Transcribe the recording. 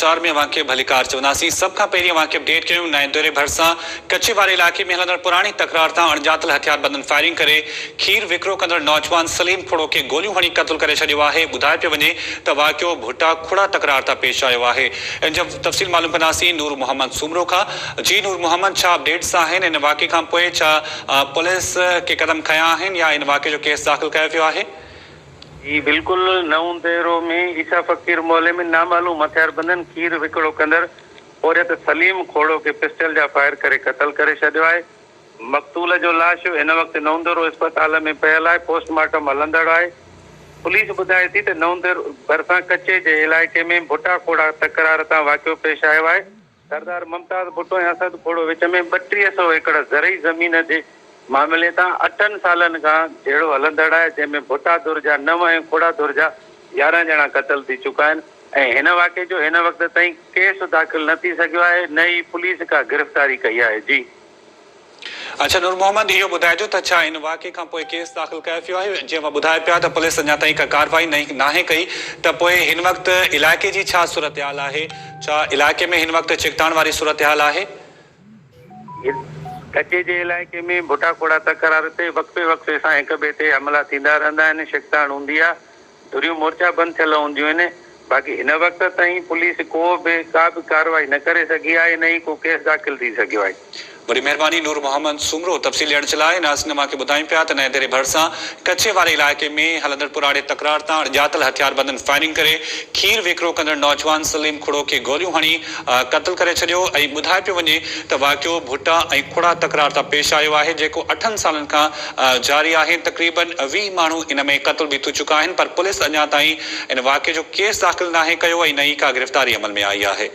سماچار ۾ اوهان کي ڀليڪار چونداسين. سڀ کان پهرين اوهان کي اپڊيٽ ڪيون نئين ديري ڀرسان ڪچي واري علائقي ۾ هلندڙ پراڻي تڪرار تان اڻڄاتل هٿياربندن فائرنگ ڪري کير وڪرو ڪندڙ نوجوان سليم کوڙو کي گوليون هڻي قتل ڪري ڇڏيو آهي. ٻڌايو پيو وڃي ته واقعو ڀٽا کوڙا تڪرار تان پيش آيو آهي. ان جو تفصيل معلوم ڪنداسين نور محمد سومرو کان. جي نور محمد ڇا اپڊيٽس آهن ان واقعي کان پوء ڇا پوليس ڪي قدم کنيا آهن يا ان واقعي جو ڪيس داخل ڪيو ويو آهي؟ جي بلڪل نئون ديرو ۾ عيسيٰ فقير محلي ۾ نامعلوم هٿياربندن کير وڪڙو ڪندڙ پورهيت سليم کوڙو کي پسٽل جا فائر ڪري قتل ڪري ڇڏيو آهي. مقتول جو لاش هن وقت نئون ديرو اسپتال ۾ پيل آهي، پوسٽ مارٽم هلندڙ آهي. پوليس ٻڌائي ٿي ته نئون ديرو ڀرسان ڪچي جي علائقي ۾ ڀٽا کوڙا تڪرار تان واقعو پيش آيو آهي. سردار ممتاز ڀٽو ۽ اسد کوڙو وچ ۾ 32 سئو ايڪڙ زرعي زمين جي معاملي تان اٺن سالن کان جهيڙو هلندڙ آهي، جنهن ۾ ڀٽا ڌر جا نو ۽ کوڙا ڌر جا 11 ڄڻا قتل ٿي چڪا آهن ۽ هن واقعي جو هن وقت تائين ڪيس داخل نه ٿي سگهيو آهي نه ئي پوليس ڪا گرفتاري ڪئي آهي. جي. اڇا نور محمد اهو ٻڌائجو ته ڇا ان واقعي کان پوء ڪيس داخل ڪيو ويو آهي جيئن اوهان ٻڌايو پيا ته پوليس اڃا تائين ڪا ڪارروائي ناهي ڪئي ته پوء هن وقت علائقي جي ڇا صورتحال آهي ڇا علائقي ۾ هن وقت ڇڪتاڻ واري صورتحال آهي؟ ڪچي جي علائقي ۾ ڀٽا کوڙا تڪرار تي وقفي وقفي سان هڪ ٻئي تي حملا ٿيندا رهندا آهن ڇڪتاڻ هوندي آهي ڌريون مورچا بند ٿيل هونديون آهن، باقي هن وقت تائين پوليس ڪو به ڪا به ڪارروائي نه ڪري سگهي آهي نه ئي ڪو ڪيس داخل ٿي سگهيو آهي. وڏي مهرباني نور محمد سومرو تفصيل ڏيڻ جي لاء. ناظرين اوهان کي ٻڌايون پيا ته نئين ديري ڀرسان ڪچي واري علائقي ۾ هلندڙ پراڻي تڪرار تان اڻڄاتل هٿياربندن فائرنگ ڪري کير وڪرو ڪندڙ نوجوان سليم کڙو کي گوليون هڻي قتل ڪري ڇڏيو ۽ ٻڌايو پيو وڃي ته واقعو ڀٽا ۽ کڙا تڪرار تان پيش آيو آهي جيڪو اٺن سالن کان جاري آهي تقريبن 20 ماڻهو ان ۾ قتل به ٿي چڪا آهن پر پوليس اڃا تائين ان واقعي جو ڪيس داخل ناهي ڪيو ۽ نه ئي ڪا گرفتاري عمل ۾ آئي آهي.